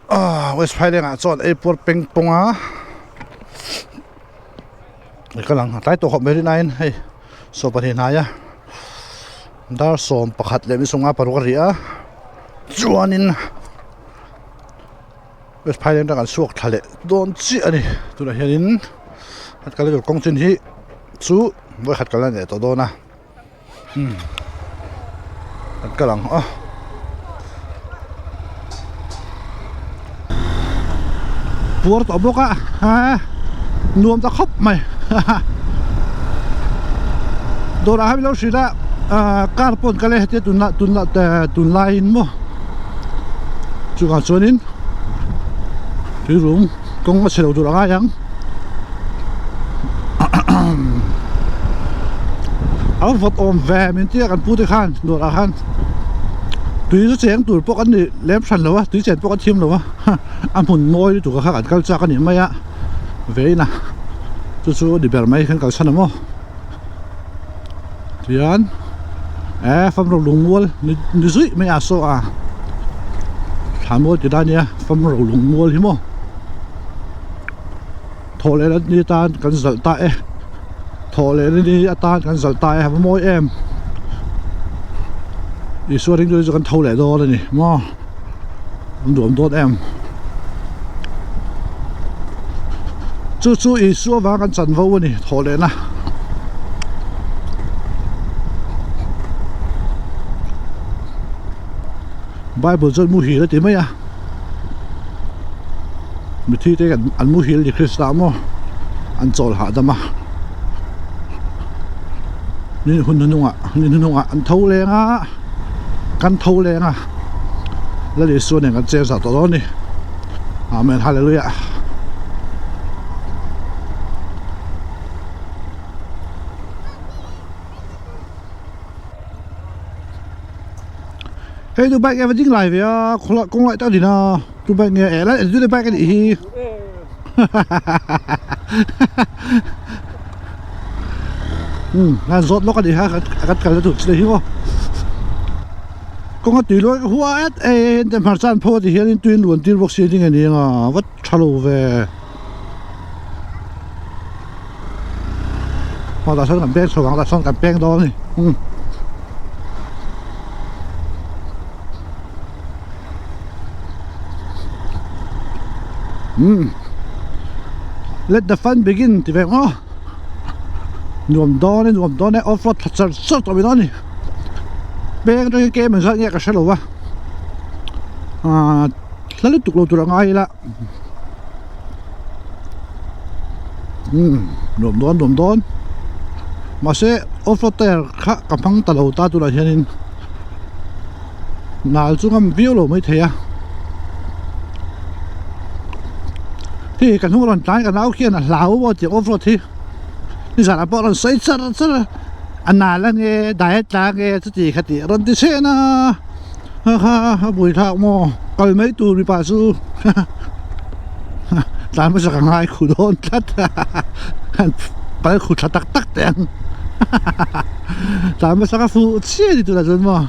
Ah West Phaileng ah chuan ei puar peng pawng a ka lang tlai tawh khawp mai rin aiin hei saw pahnih hnai a dar 11 leh mi 56 a ri a chuanin West Phaileng atang an chhuak thla leh dawn chiah a ni tunah hianin an kal tur kawng chin hi chu vawikhat kal a ni leh tawh dawn a umm an kal ang a puar tawh bawk a ha nuam ta khawp mai haha dawrah hian min lo hrilh a ah car pawh an kal e hetia tunah tunah tunlaiin maw chuvang chuanin tuirum kawng a chhe lo tur a ngai ang a vawt awm ve min tia kan pu te khan dawrah khan tui chu cheng tur pawh kan ni lem hran lo a tui chen pawh kan thiam lo a a hmun mawi lutuk kha kan kal chak a ni mai a vein a chu chu a ni ber mai kan kalsan ang aw. Tihian eh famro lungmual ni zuih mai a saw a thlanmual ti lai ania famro lungmual hi maw thawh leh na ni atan kan zalh ta e thawh leh na ni atan kan zalh ta e a va mawi em Isua ringtu te chu kan tho leh dawn a ni maw an duam dawn em chu chu Isua vang kan chanvo a ni thawh leh na. Bible chuan muhil a ti mai a mithi te an muhil ni Krista maw an chawl hahdam a ni hun hnungah ni hnungah an tho leng a kan tho leng a Lal Isua nen kan cheng zah tawh dawn a ni Amen Hallelujah. Hei tu bike e ding lai ve a khawlai kawng lai tak a ni na tu bike nge eh lai tu bike a nih hi umm an zawt lawk a ni kha kan kal na tur chu hi maw kawng a tui luai ka hua et e heng hmarcha an pho a ti hian tui an luan tir bawk si a ni nge ni ang a va tha lo ve. Aw tah sawn kan peng chho ang tah sawn kan peng dawn a ni umm. Umm let the fun begin ti ve ang aw nuam dawn e nuam dawn e off road tha char char tawh mai dawn a ni peng atangin kem ang zat nge ka hre lo va ah hla lutuk lo tur a ngai ila. Umm nuam dawn nuam dawn mahse off road tyre kha ka hmang ta lo ta tunah hianin nal chu ngam viau lo maithei a hei ka hnung rawn tlai ka nau khian a hlau maw tih off road hi nizanah pawh a rawn sawi char char a a nal ange diet tla ange chuti khati a rawn ti chhen a. Ha ha a bui thlak maw kal mai tur mipa chu tlan hmasa ka ngai khu dawn tlat han pal khu tha tak tak teh ang tlan hmasa ka fuh chiah a ni tunah chuan maw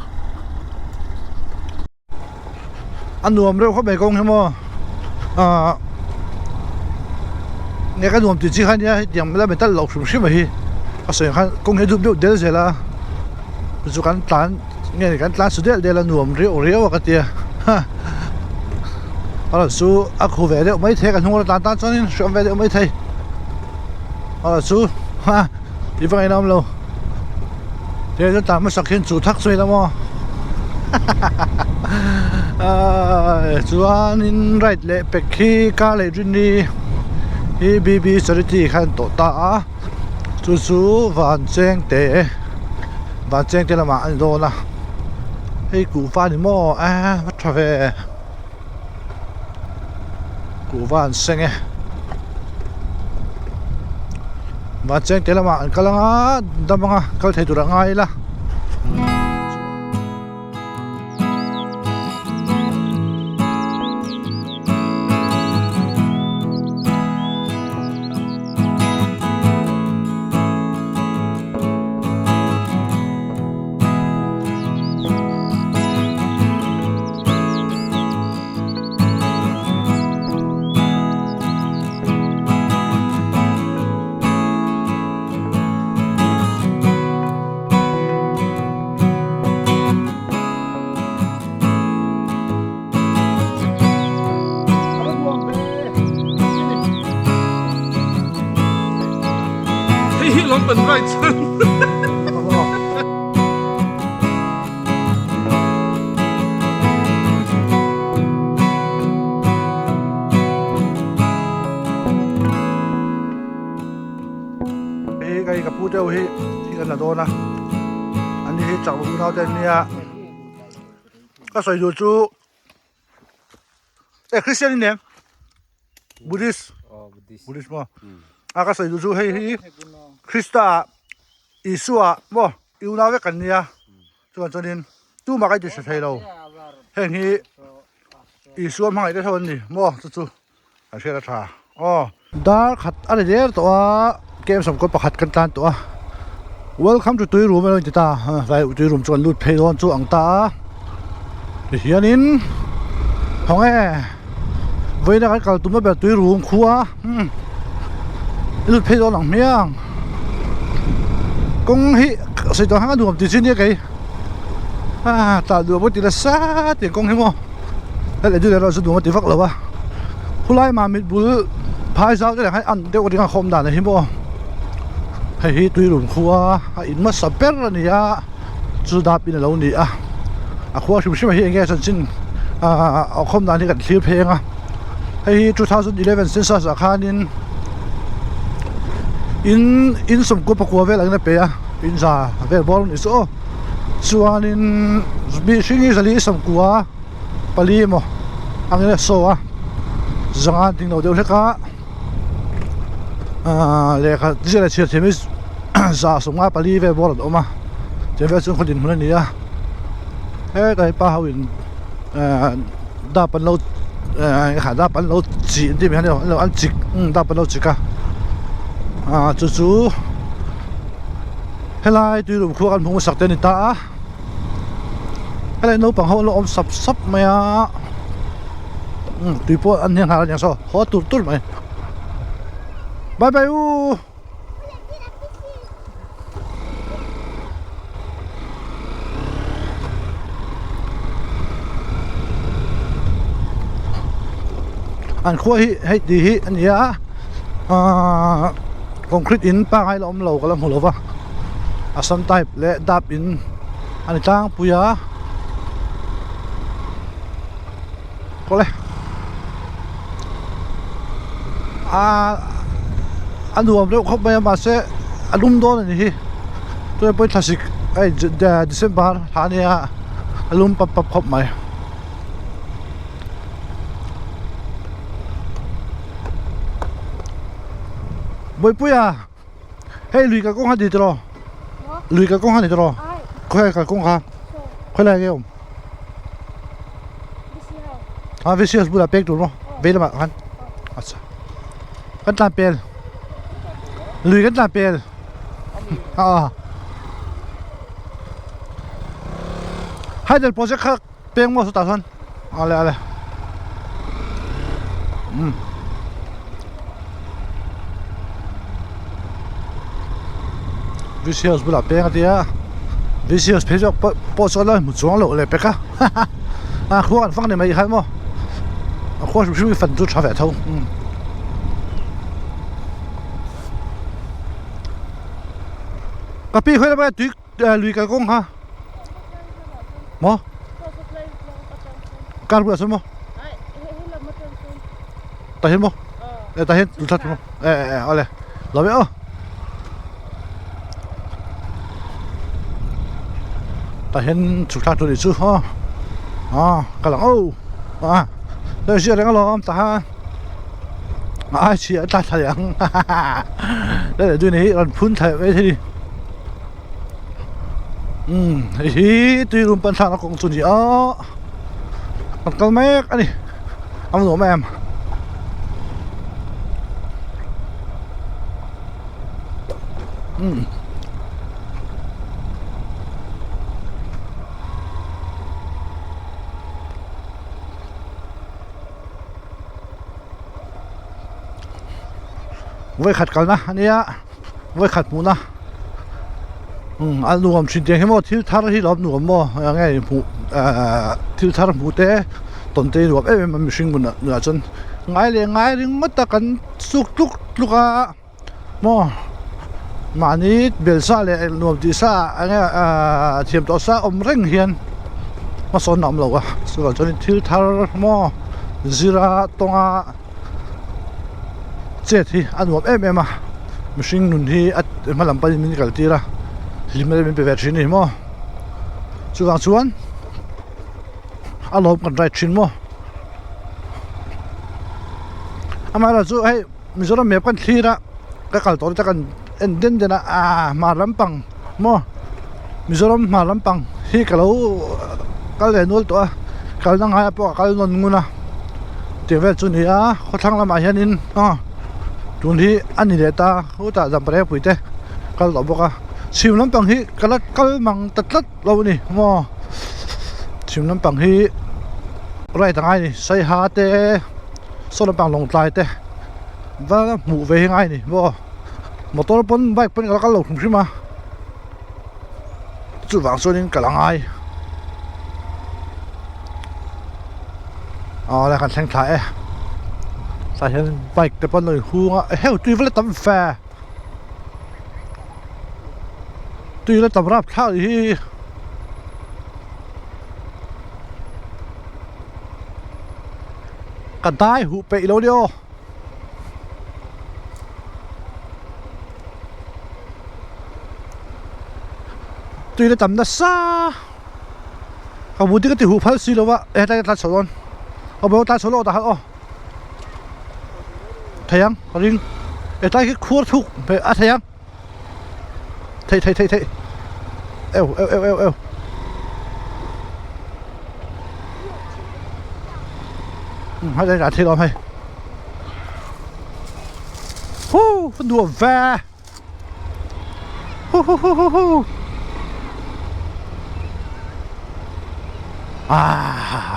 a nuam reuh khawp mai kawng hi maw ah nge ka nuam tih chi kha nia hetiang la metal loh hrim hrim a hi a sawi ang khan kawng hi a dup deuh del zel a chu kan tlan. Nge ni kan tlan su del del a nuam riau riau a ka tia ha a chu a khu ve deuh maithei ka hnung atan tan chuanin hreawm ve deuh maithei a chu ha tih vang in a awm lo te chu tlan hmasak hian chu thak chu ila maw ha chuanin right leh pek hi car leh rin hi hi B B charity khan tawh ta a. Chu chu van cheng te van cheng te lamah a ni dawn a hei kuhva a ni maw a va tha ve kuhva an seng e van cheng te lamah an kal ang a dam ang a kal thei tur a ngai ila. pan right chuan. Hei kai ka pu deuh hi thil an la dawn a ani hi chak unau te an nia ka sawi duh chu e Christian in em Buddhist Buddhist maw a ka sawi duh chu hei hi Krista ah Isua ah maw i unau vek an nia chuan chuanin tumah ka inti hre thei lo heng hi Isua hmangaih te tho an ni maw chu chu. An hriat a tha aw. Dar khat a ni der tawh a kem sawmkaw pakhat kan tlan tawh a welcome to tui room a lo inti ta hlai tui room chu kan lut phei dawn chu ang ta a tihianin hawng e vawiina kan kal tumna ber tui room khua umm i lut phei dawn ang hmiang kawng hi sawi tawh ang a nuam tih chu nia kei ah tah duh pawh ti nasa tih kawng hi maw. Hei leh erawh chu nuam a ti vak lo a khulai mamit bul phai zau te hian an deuh ring a khawm dan a hi maw hei hi tui run khua a in hmasa ber a ni a chu dap in a lo ni a a khua hrim hrim ah hi eng nge chanchin ahh a khawm dan hi kan thlir pheng a hei hi 2011 census ah khanin in in sawmkua pakua vel angin a pe a in za vel bawr a ni chu aw. Chuanin mihring hi zali sawmkua pali emaw angin a saw a zanga ding lo deuh hlek a ahh lehkha ziah leh chhiar thiam hi za sawmnga pali vel bawr an awm a tiang vel chu khaw dinhmun a ni a hetlai pa ho in ahh dap an lo ahh dap an lo chih an tih mai hian an chik dap an lo chik a ahh chu chu. Helai tuirum khua kan hmuh hmasak te a ni ta a helai naupang ho an lo awm sap sap mai a umm tui pawh an hniang nghal a niang saw haw tur tur mai bye bye u. An khua hi hei tih hi a ni a ahh concrete in pangai la awm lo ka la hmu lo va assam type leh dap in a ni tlangpui a kawle ahh a nuam reuh khawp mai a mahse a lum dawn a ni hi chuan pawh thlasik hei december thla a nia a lum pap pap khawp mai. Bawipuia hei lui kal kawng kha ni tiraw lui kal kawng kha ni tiraw khawi kal kawng kha khawi lai nge awm a vcs bulah pek tur maw vei lamah khan acha kan tlan pel lui kan tlan pel a hydel project kha peng maw sawtah sawn ale ale umm VC house bulah peng a tia VC house phei zawk pawh pawh chuan a hmu chuang loh leh pek a a khua kan fang ni mai khan maw a khua hrim hrim hi fan chu tha ve tho umm. Ka pi khawi lamah tui lui kal kawng kha maw car bulah sawn maw tah hian maw eh tah hian tun thla maw eh eh eh awle lo ve aw tah hian chhuk thlak tur anih chu aw ah ka lang aw ah hei hriat reng alawm tah khan a ai chhia a tla thla leh ang leh leh duin hi rawn phun thla leh mai thei a ni. Umm hei hi tui rum pan thlakna kawng chu a ni a kan kal mek a ni a nuam em umm. Vawikhat kalna a nia. Vawi khat hmuhna umm a nuam thin tiang hi maw thil thar hi lo nuam maw eng nge hmuh ehh thil thar hmuh te tawn te hi nuam em em a mihring nunah nunah chuan ngai leh ngai ringawt a kan suk tluk tluk a maw Mahni bel sa leh nuam tih sa enge ahh thiam tawh sa awm reng hian hmasawn a awm lo a chuvang chuanin thil thar maw zira tawnga chet hi a nuam em em a mihring nun hi a hma lam panin min kal tir a hlimna te min pe ve thin a ni maw chuvang chuan a lawm kan ride thin maw amaherawhchu hei Mizoram map kan thlir a ka kal tawh te kan en den den a aaa hmar lampang maw Mizoram hmar lampang hi ka lo kal ve nual tawh a kalna ngaia pawh ka kal nawn ngun a tih vel chu a ni a khawthlang lamah hianin aw tun hi a ni leh ta khutah Zampareng pui te kal tawh bawk a chhim lampang hi ka la kal mang ta tlat lo a ni maw chhim lampang hi ride a ngai a ni saiha te saw lampang lawngtlai te va hmuh ve hi ngai a ni maw motor pawn bike pawn ka la kal lo hrim hrim a chuvang chuanin ka la ngai aw le kan thleng thla e tah hian bike te pawn a inhung a eheu tui va la tam fe tui la tam rap thlak hi. Ka dai huh peih lo nia aw. Tui la tam nasa. Ka bu te ka ti huh phal si lo va hetlai ka tlan chho dawn. Ka bu tlan chho lawk dah khan aw. Thei ang ka ring. Hetlai khi khuar thuk a thei ang. Thei thei thei thei. Eu eu eu eu eu. Hei đây là thei lawm hei. Hu nuam ve. Hu hu hu hu hu. Ah.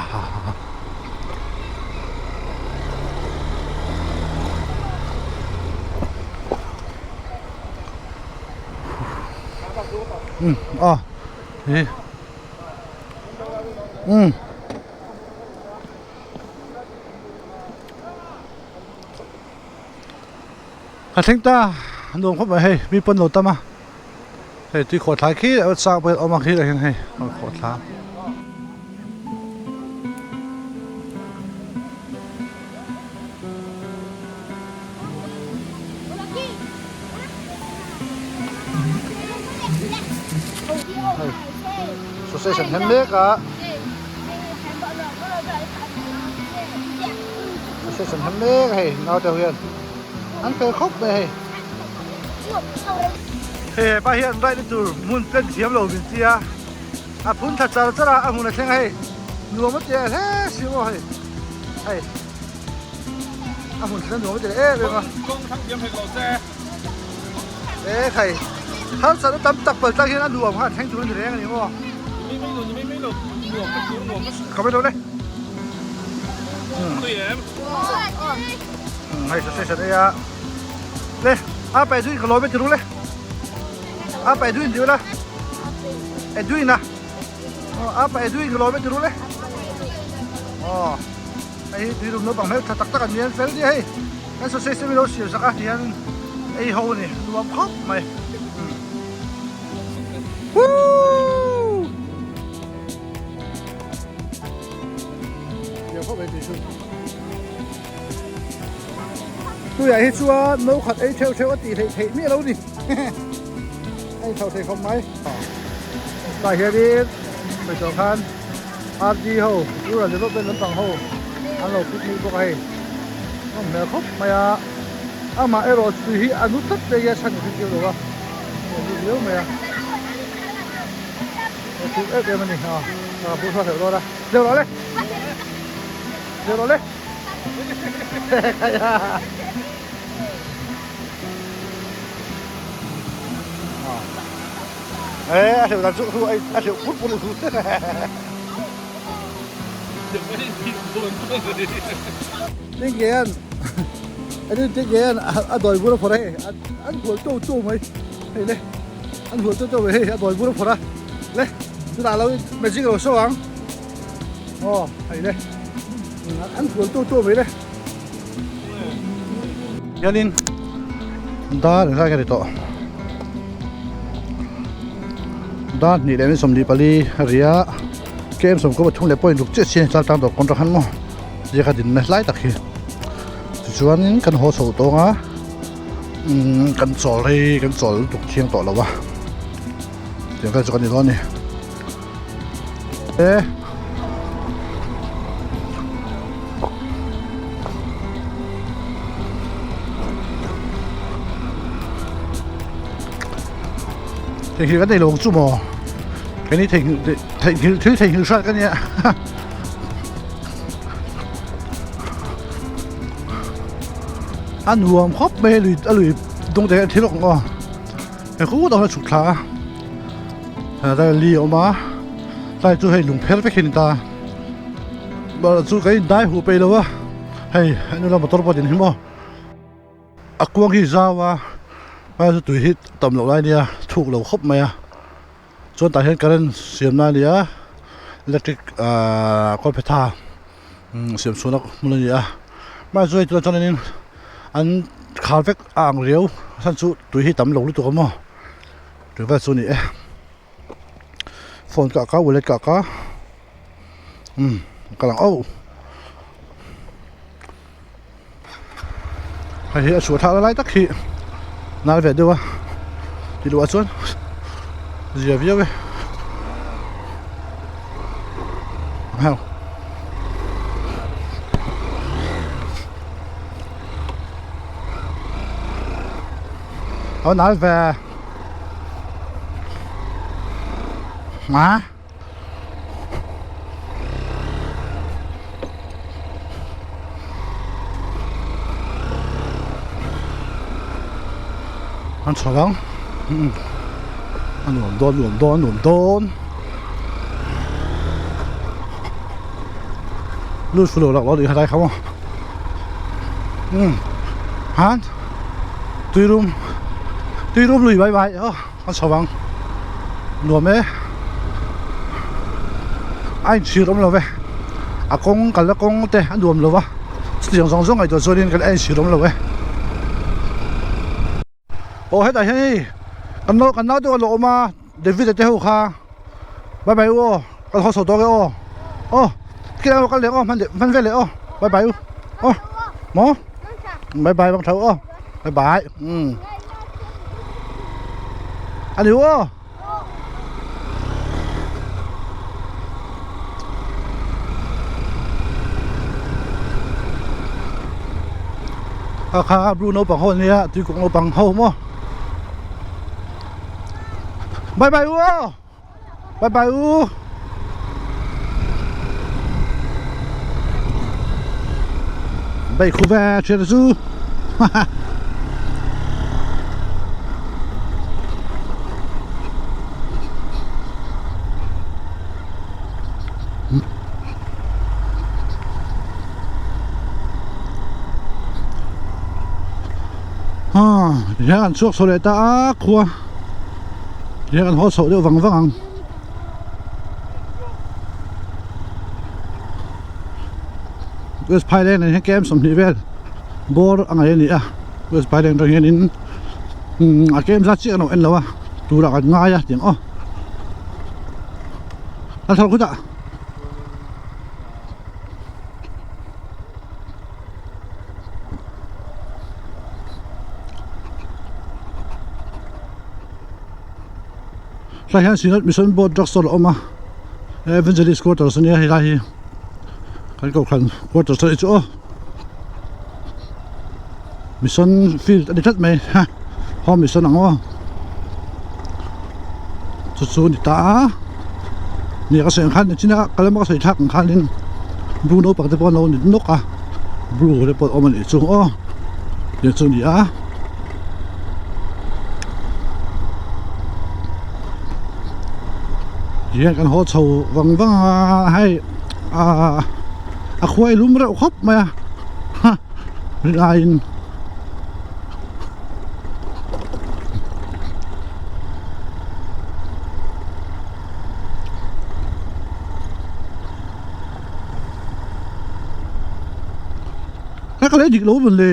Ờ thì ừ ka thleng ta nuam khawp mai hei mi pawn lo tam a hei tui khawh thlai khi sang pawh hian awm ang khi lah hian hei khawh thla. Sausage an hem mek a sausage an hem mek a hei naute ho hian an fel khawp mai hei hei hepa hian ride na tur hmun plan thiam lo min tia a phun thla char char a a hmun a thleng a hei nuam a tia hle si maw hei hei. A hmun thlen nuam a ti leh em em a. Kawng thang thiam hek lo se. E khai harsatna tam tak pal tlang hian a nuam kha an thleng tur a ni reng a ni maw. Ni mai lo ni mai mai lo nuam ka tur nuam ka Ka mai lo le. Tui em. Hei sausage an ei a. Le a pa Edwin ka lawm e ti ru le. A pa Edwin ti ula. Edwin a. A pa Edwin ka lawm e ti ru le. Aw. Hei hi tuirum naupang hmeltha tak tak an ni a, an fel nia hei. Kan sausage te min lo siam sak a tihian ei ho a ni, nuam khawp mai. Woo! Nuam khawp mai tui chu. Tuiah hi chuan no khat ei theuh theuh a tih theih theih miah lo ni. A inchho thei khawp mai. Tah hianin hmeichhe khan RD ho Rural Development lampang ho an lo picnic bawk a hei nawm hmel khawp mai a amah erawh chu hi a nu tlat mai a chhan ka hre lo a a nu viau mai a a thuk em em a ni a a bul hruai hleuh dawn a zeu rawh le zeu rawh le khaia Ê, a hleuh dan chu thu a hleuh pur pur thu. Ting hian ani ting hian a dawi bur a phawrh a hei an hual to to mai hei le an hual to to mai hei a dawi bur a phawrh a le chutah lo magic lo show ang aw hei le an hual to to mai le hianin dar engzat nge ni tawh. Dar hnih leh min 24 a ri a kem sawmkua pathum leh point ruk chiah chiah a ni chaltlang dawr kawng atang khan maw ziaka dinna hlai tak hi tichuanin kan haw chho tawng a umm kan chawl rei kan chawl lutuk thiang tawh lo a tiang vel chu kan ni dawn a ni e. Theihnghilh kan nei lo ang chu maw keini theihnghilh theihnghilh thil theihnghilh hrat ka nia a nuam khawp mai a lui a lui dawng te hian thil awk ang aw he khut ang hian a chhuk thla a tlai li a awm a tlai chu hei lung pher vek hi a ni ta chu kan indai huh peih lo a hei a hnung lamah motor pawh a din hi maw. A kuang hi zau a a chu tui hi tam loh lai ania thuk lo khawp mai a chuan tah hian current siam na ania electric ahh kawlphetha siam chhuahna hmun ani a mahse chu hei tunah chuan an khar vek a ang riau a chhan chu tui hi tam lo lutuk a maw tui vel chu a ni e phone kah ka wallet kah ka umm ka lang auh. Hei hi a chhuah thlak lai tak hi nal ve deuh a tih luah chuan zia viau e hau nal ve a. An chho ang a nuam dawn nuam dawn nuam dawn lut fu lo lak lo nih kha lai kha maw umm han tuirum tuirum lui mai mai aw. A chho ang nuam e a inchhir awm lo ve a kawng kalna kawng te a nuam lo va chutiang zawng zawng ngaihtuah chuanin kan a inchhir awm lo e aw hetah hian hei kan nau kan nau te an lo awm a David a te ho kha bye bye u aw kan haw chho tawk e aw aw khilai ah kal leh ang aw hman leh hman vel leh aw bye bye u aw maw bye bye bang tho aw bye bye umm. A ni aw. A kha bru naupang ho ania tuikuk naupang ho maw. Bye bye u aw. Bye bye u. Bay khu ve thian chu. Ha, hian an chhuak chho leh ta a khua. Hian kan haw chhoh deuh vang vang ang. West Phailand ah hian kem 20 vel bawr a ngaih a ni a West Phailand atang hianin umm a kem zat chiah kan lo en lo a turah kan ngai a tiang aw a thawk khutah. Tlai hian Synod Mission Board Drug Store a awm a Evangelist Quarters ania helai hi kan kohhran quarters a ni chu aw Mission field a ni tlat mai ha Home Mission ang aw chu chu a ni ta a ni ka sawi ang khan nichina ka lama ka sawi thlak ang khanin bru naupang te pawh an lo ni nawk a bru te pawh an awm a nih chu aw tiang chu a ni a. Tihian kan haw chho vang vang a hei ahh a khuai lum reuh khawp mai a ha rin aiin. Ka lei dik lo mawn le.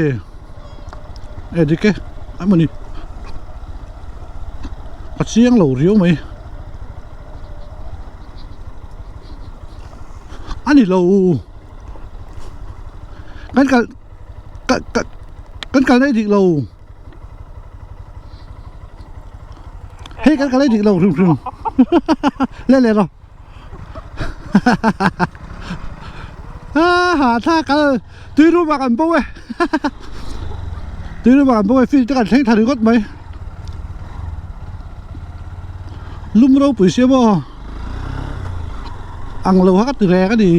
E dik e a mawni a chiang lo riau mai. Ani lo kan kal kan kal na i dik lo hei kan kal na i dik lo hrim hrim le le rawh ha tha kal tui rum ah kan bo e tui rum ah kan bo e field te kan thleng thla ringawt mai lum ropui sia maw. Ang lo kha ka ti reng a ni.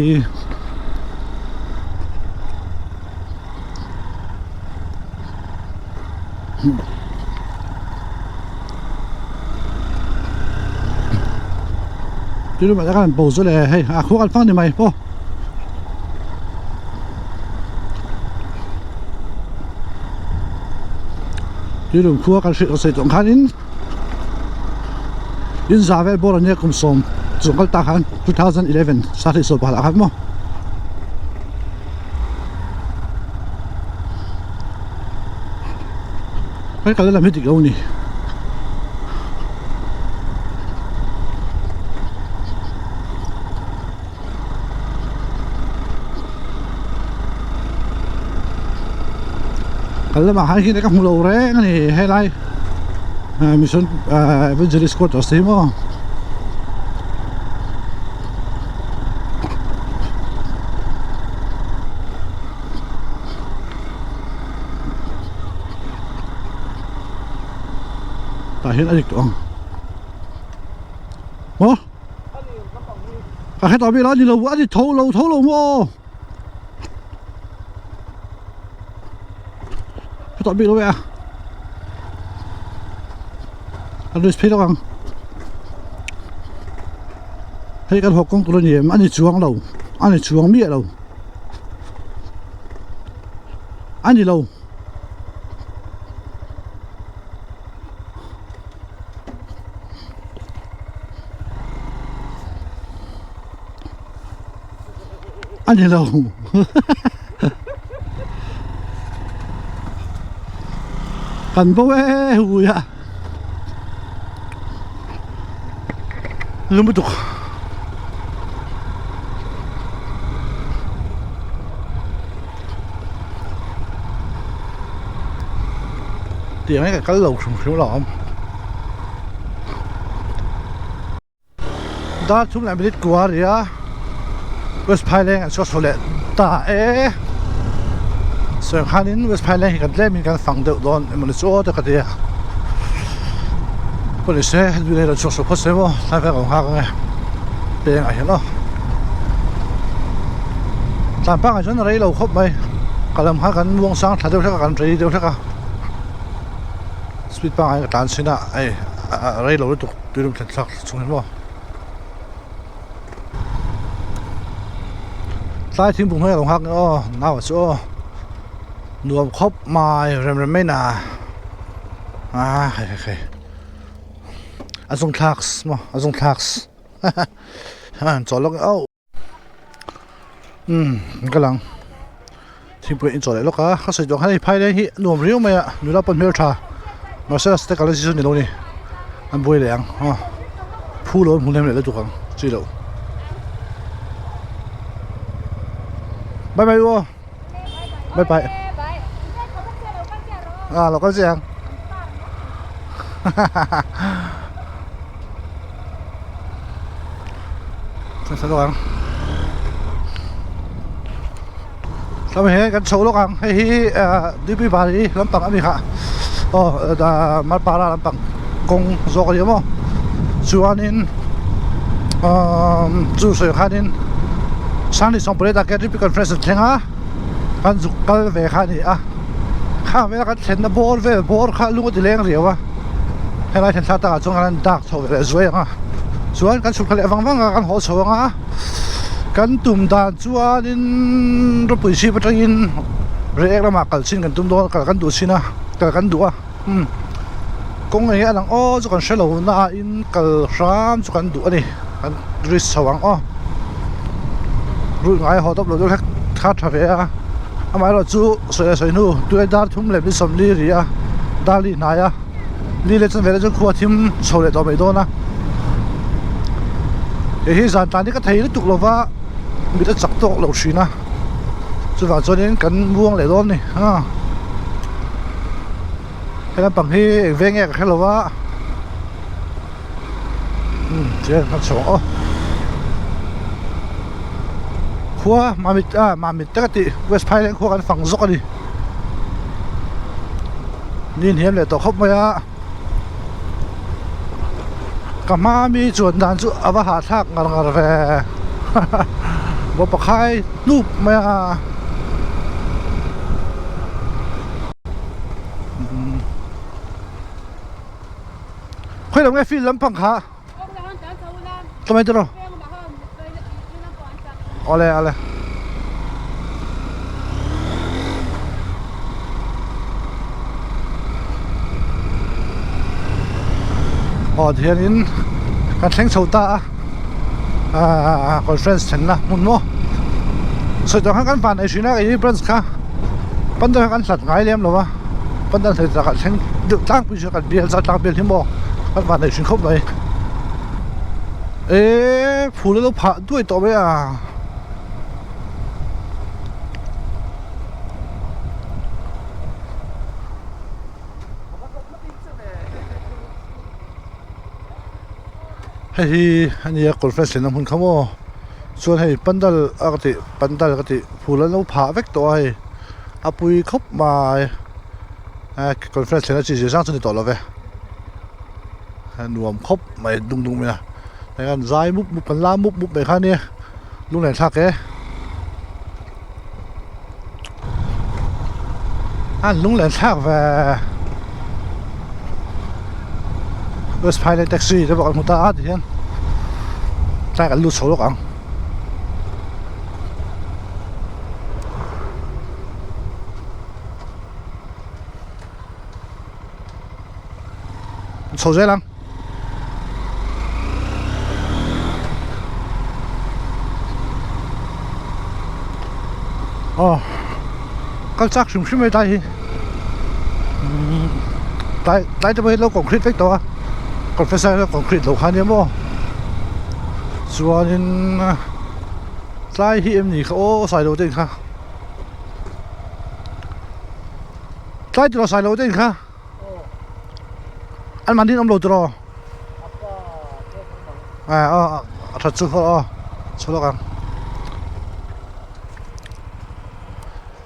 Tui lamah hian an bo zawh leh hei a khua kan fang ni mai pawh. Tui lum khua kan hrilh sawi tawh khanin. In za vel bawr ania kum sawm chung kal tak khan 2011 sa hlei saw pakhat ah khan maw kan kal lam hi dik lo ni kal lamah khan khi ka hmu lo reng a ni helai mission evangelist quarters te hi maw tah hian a dik tawh ang maw. Ka hre tawh bik lo a ni lo a ni tho lo tho lo maw hre tawh bik lo e a a risk phei lawk ang hei kan haw kawng tur a ni em a ni chuang lo a ni chuang miah lo a ni lo. A ni lo kan bo e hui a lung lutuk tiang hi ka kal lo hrim hrim lo awm dar thum leh minute kua a ri a west phaileng an chhuak chho leh ta e sawi ang khanin west phaileng hi kan tlem in kan fang deuh dawn emaw ni chu aw te ka ti a police te lui rawn chhuak chho phawt se maw tlai vel ka lo nghak ang e peng ah hian aw tlan pangai chuan a rei lo khawp mai ka lam kha kan muang sang thla deuh hlek a kan rei deuh hlek a speed pangai ka tlan chhin a hei a rei lo lutuk tui lum thlen thlak chung hi maw tlai thingpui hmel a lo nghak nge aw nau ah chu aw nuam khawp mai rem rem mai na ah hei hei hei. A zung thlak maw a zung thlak ha chaw lawk auh umm ka lang thingpui in chaw leh lawk a ka sawi tawh khan hei phai leng hi nuam riau mai a nula pawn hmeltha mahse a step chu ni lo ni an buai leh ang aw phu lo an hmu lem leh lutuk ang chi loh bye bye u aw bye bye à lo kal chiang sao lawk ang tlam hian kan chho lawk ang hei hi dp bari lampang a ni kha aw marpara lampang kawng zawk a ni maw chuanin chu sawi khanin Sunday sawmpawleh ah khian Rugby conference an thleng a kan zuk kal ve kha a ni a khang vela kan thlenna bawr vel bawr kha lung a ti leng riau a helai thlen thla takah chuan kan dak chho ve leh zuai ang a chuan kan chhuk thla leh vang vang a kan haw chho ang a kan tum dan chuanin rawpui chhip atangin reiek lamah kal chin kan tum dawn kal kan duh chin a kal kan duh a umm kawng eng nge a lang aw chu kan hre lo na a in kal hram chu kan duh a ni kan risk chho ang aw rut ngai haw tawp lo deuh hlek kha tha ve a amaherawh chu sawi leh sawi hnu tuna dar thum leh ni sawmli ri a dar li hnai a li leh chuan veleh chuan khua thim chho leh tawh mai dawn a hei hi zan tlan hi ka thei lutuk lo va. mit a chak tawk lo thin a chuvang chuanin kan muang leh dawn a ni a he lampang hi eng veng nge ka hre lo a umm tihian kan chho ang aw khua mamit ah mamit te ka tih west phailen khua kan fang zawk a ni ni inhiam leh tawh khawp mai a. Ka hma mi chuan dan chu a va hahthlak ngar ngar ve vaw pakhai hnup mai a khawi lo nge field lampang kha tlawm mai tiraw awle awle. Aw tihianin kan thleng chho ta a ahh conference thlenna hmun maw sawi tur khan kan van ei thin a kei branch kha pandal kha kan hlat ngai lem lo a pandal thei takah thleng deuh tlangpui chu kan bial zat tlang bial hi maw kan van ei thin khawp mai. Eee phul a lo phah duai tawh mai a. Hei hi a nia conference thlenna hmun kha maw chuan hei pandal a ka tih pandal ka tih phul an lo phah vek tawh a hei a pui khawp mai conference thlenna chi zir zang chu ni tawh lo ve. Nuam khawp mai dung dung mai a hei an zai mup mup an lam mup mup mai kha ania lunglen thlak e an lunglen thlak ve west phailen taxi te pawh kan hmu ta a tihian tlai kan lut chho lawk ang. Chho zel ang. Aw kal chak hrim hrim mai tlai hi tlai tlai te pawh hi lo concrete vek tawh a confessor hian concrete lo kha ania maw chuanin tlai hi em ni kha aw sailo te in kha. Tlai tiraw sai lo te in kha an mahni an awm lo tiraw a a that chu aw chho lawk ang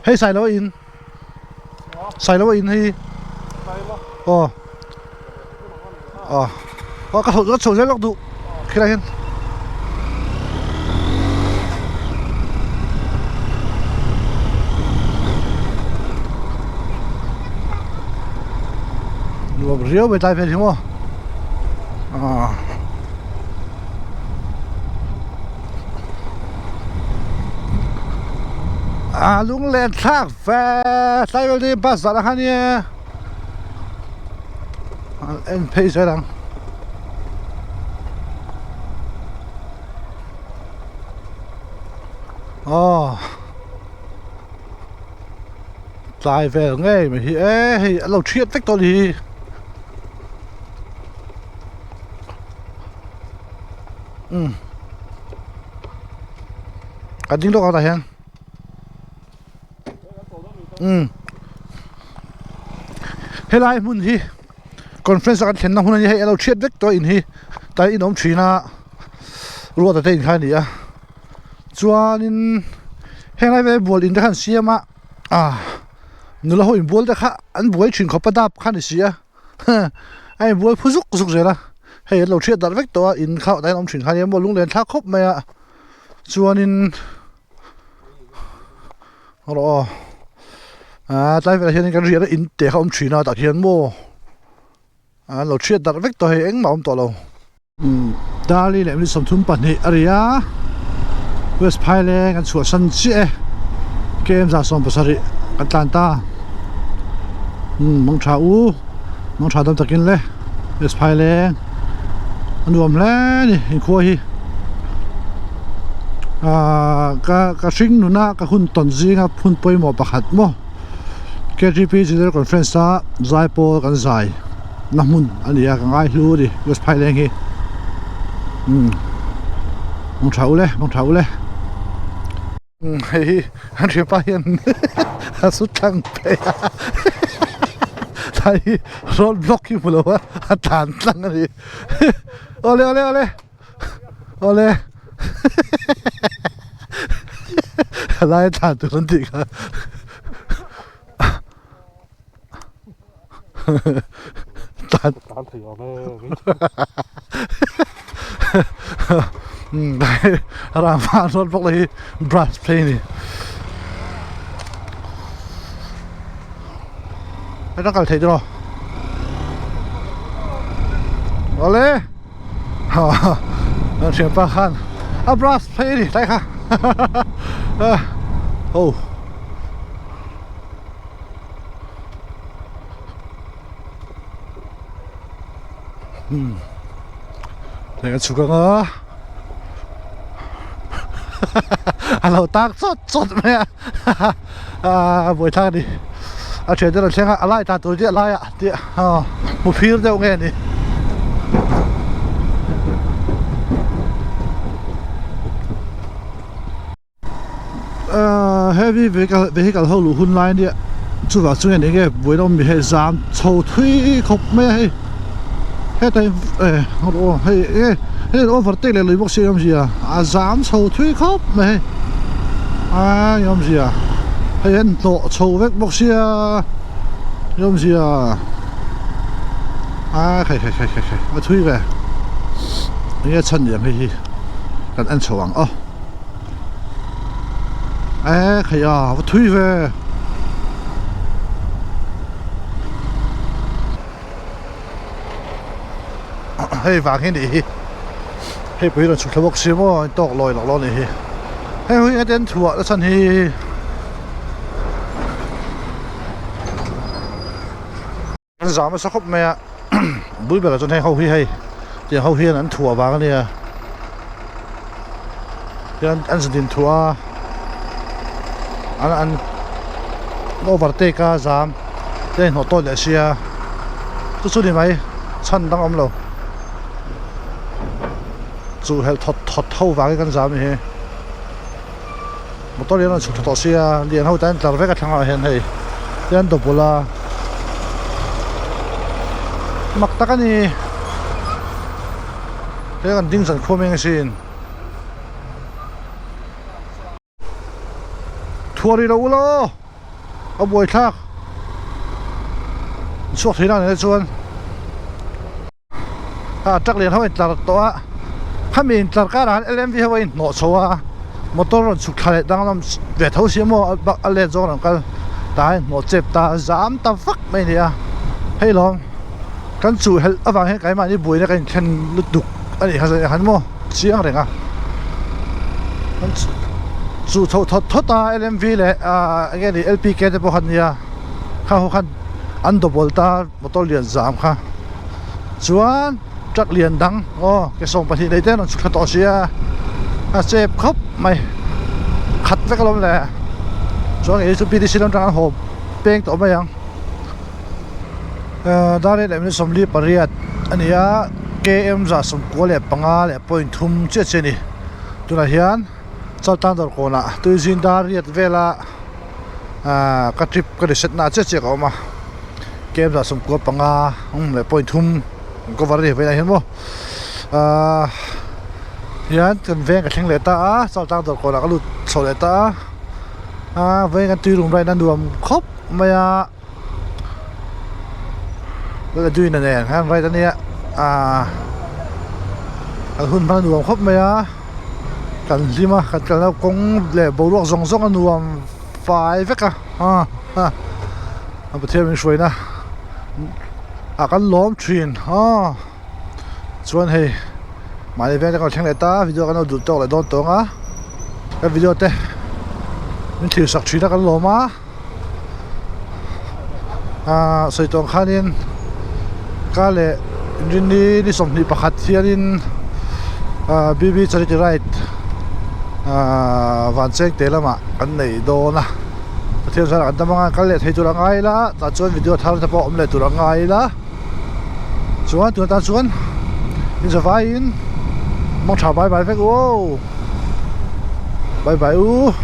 hei sai lo in sai lo in hei aw aw aw ka chho chho zel lawk duh khilai hian. Nuam riau mai tlai phei hi maw ah. A lunglen thlak ve tlai vel te bus zah kha nia. An en phei zel ang. Aw tlai vel ngei mai hi e hei a lo thiat vek tawh a ni hi. Umm ka ding lawk ang tah hian. Umm helai hmun hi conference a kan thlenna hmun a ni hei a lo chhiat vek tawh a in hi tlai in awm thin a ruat a te in kha a ni a chuanin henglai vel bual in te kha an siam a ah nula ho inbual te kha an buai thin khawp a dap kha a ni si a a inbual phu zuk zuk zel a hei an lo chhiat darh vek tawh a in kha tlai in awm thin kha a nia maw lunglen thlak khawp mai a chuanin. Rawh aw ah tlai velah hianin kan riahna in te kha a awm thin a tah khian maw an lo chhiat darh vek tawh hei engmah a awm tawh lo. Umm Dali leh minute 32 a ri a West Phaileng kan chhuahsan chiah e KM 70 kan tlan ta umm mangtha u mangtha dam takin le West Phaileng a nuam hle a ni inkhua hi. Ahh ka ka hring nuna ka hun tawn zinga hun pawimawh pakhat maw K_G_P General Conference a zaipawl kan zai na hmun a ni a ka ngai hlu a ni West Phaileng hi umm mangtha ule mangtha ule. Hei hi an hriapa hian a su tlang phei a tlai hi road block hi hmu lo a a tlan tlang a ni awle awle awle awle a lai a tlan tur an tih kha tlan tlan thei awm e rama road block hi brass phei a ni hetah kal theih tiraw awle ha an thianpa khan a brass phei a ni tlai kha oh. Hmm. Leh a chhuk anga a lo tak chawt chawt mai a a buai thlak a ni a thian te rawn thleng a a lai ta tur chiah lai ah tih hmu phir deuh nge ni. Heavy vehicle vehicle ho luh hun lai ania chuvang chu nge ni nge buaina awm mi hei zam chho thui khawp mai a hei hetah hian eh aw hei nge hei overtake leh lui bawk si a awmzia a zam chho thui khawp mai hei a eng awmzia hei an hnawh chho vek bawk sia eng awmzia a khai khai khai khai a thui ve eng nge chhan ni ang hei hi kan en chho ang aw. E khai a va thui ve hei vang hi nih hi hei pawh hi rawn chhuk thla bawk si maw in tawk lawi lawk lawk a nih hi hei hui a ten thuah na chhan hi An zam nasa khawp mai a bul berah chuan hei ho hi hei tiang ho hian an thuah vang a nia tian an zin thuah a an an overtake a zam te a inhnawh tawn leh sia chu chu ni mai chhan dang a awm lo chu helh thawt thawt ho vangin kan zam a ni hi. Motor hi an rawn chhuk tha tawh sia lian ho tan tlar vek a thlangah hian hei tian double a mak tak a ni he kan ding zan khuam eng asin thuah rih lo ula aw a buai thlak chhuak thei na chuan. A truck lian ho a intlar tawh a khami intlar karah khan L M V ho a inhnawh chho a motor rawn chhuk thla leh danglam ve tho si maw a let zawng rawn kal tah a inhnawh chep ta zam ta vak mai a ni a hei lawm kan chuh helh avang hian keimahni buaina kan inthlen lutuk a nih kha han maw chiang reng a kan chuh chho thawt thawt a L M V leh ah eng nge ni L P K te pawh kha an nia kha ho khan an double ta motor lian zam kha. Chuan truck lian dang aw ke 12 nei te an rawn chhuk thla tawh sia a chep khawp mai khat vek alawm le chuan kei chu P D C lam atang an haw peng tawh mai ang ahh dar leh minute 48 a ni a K M 95 leh point thum chiah chiah a ni tunah hian Chaltlang dawr kawnah tuizin dar riat vela ahh ka trip ka reset na chiah chiah ka awm a. Camp 95 um leh point thum an cover a ni vawiinah hian maw ahh hian kan veng ka thleng leh ta a chaltlang dawr kawnah ka lut chho leh ta a ahh vawiin kan tui rum raina nuam khawp mai a duin a nen khan right a nia ahh kan hun hman a nuam khawp mai a kan hlim a kan kalna kawng leh boruak zawng zawng a nuam fai vek a ah. A Pathian min hruaina ah kan lawm thin aw chuan hei mahni veng te kan thleng leh ta video kan lo duh tawk leh dawn tawng a ka video te min thlir sak thin a kan lawm a ah sawi tawng khanin ka leh rinni ni 21 hianin ah B_B charity ride ah vancheng te lamah kan nei dawn a. Pathian zara kan dam anga kal leh thei tur a ngai ila tah chuan video thar te pawh awm leh tur a ngai ila chuan tuna tan chuan in zavaiin mangtha bye bye vek u aw bye bye u.